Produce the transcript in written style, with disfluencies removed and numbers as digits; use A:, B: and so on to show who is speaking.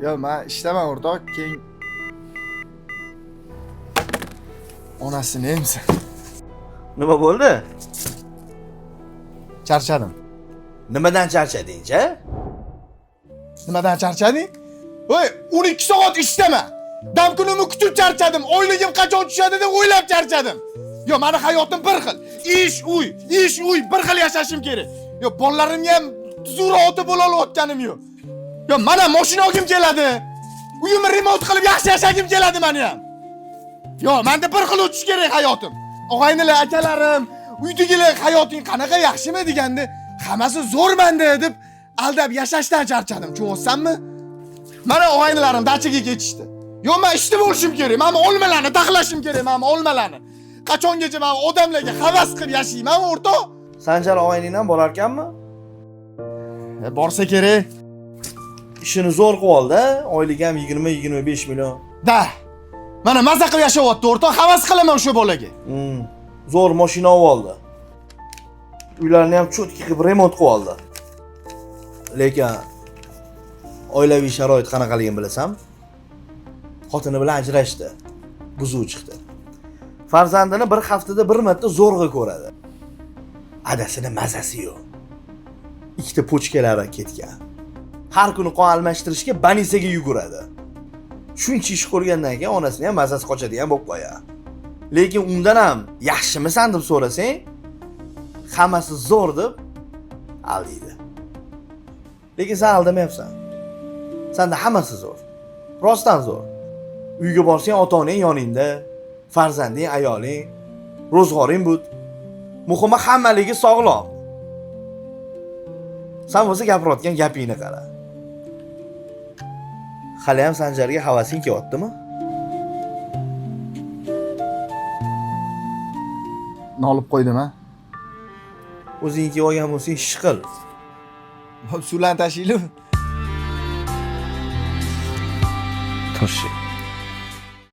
A: Yo'q, men ishlaman o'rtoq, keyin onasini emsin.
B: Nima bo'ldi?
A: Charchadim.
B: Nimadan charchading-cha?
A: Nimadan charchading? Voy, 12 soat ishlama. Dam kunimni kutib charchadim. Oyligim qachon tushadi deb o'ylab charchadim. Yo, mani hayotim bir xil. Ish, uy, ish, uy, bir xil yashashim kerak. Yo, bolalarimga ham tuzukroq ota bo'la olayotganim yo'q. Yo, mana mashina olgim keladi. Uyimni remont qilib yaxshi yashagim keladi mani ham. Yo, menda bir xil o'tish kerak hayotim. Og'aynilar, akalarim, uydagilar hayoting qanaqa yaxshimi deganda, hammasi zo'r menda deb aldab yashashdan charchadim. Tushunyapsanmi? Mana og'aynilarim dachaga ketishdi. Yo, men ishda bo'lishim kerak. Men olmalarni taxlashim kerak, men olmalarni. Qachongacha men odamlarga havas qilib yashayman, o'rtoq?
B: Sanjar og'ayningdan borarkanmi?
A: Borsa kerak.
B: Ishini zo'r qilib oldi, oyligi ham 20-25 million.
A: Da. Mana maza qilib yashayapti, o'rtoq. Havas qilaman o'sha bolaga.
B: Zo'r mashina olib oldi. Uylarni ham cho'tki qilib remont qilib oldi. Lekin oilaviy sharoit qanaqaligini bilasanmi? Xotini bilan ajrashdi. Buzuv chiqdi. Farzandini bir haftada bir marta zo'rg'a ko'radi. Adasini mazasi yo'q. Ikkita pochkalari ketgan. Har kuni qon almashtirishga banisaga yuguradi. Shuncha ish ko'rgandan keyin onasini ham mazasi qochadigan bo'lib qo'yadi. Lekin undan ham yaxshimisan deb so'rasang, hammasi zo'r deb aldaydi. Lekin sen aldamayapsan. Senda hammasi zo'r. Rostdan zo'r. Uyga borsang ota-onang yoningda, farzanding, ayoling, ro'zg'oring but. Muhimi hammaligi sog'lom. Sen bo'lsa gapirayotgan gapingni qara. Hali ham Sanjarga havasing kelyaptimi?
A: Nolib qo'ydim, ha.
B: O'zing kelib olgan bo'lsang ish qil.
A: Suvlarni tashiylik.
B: Toshi.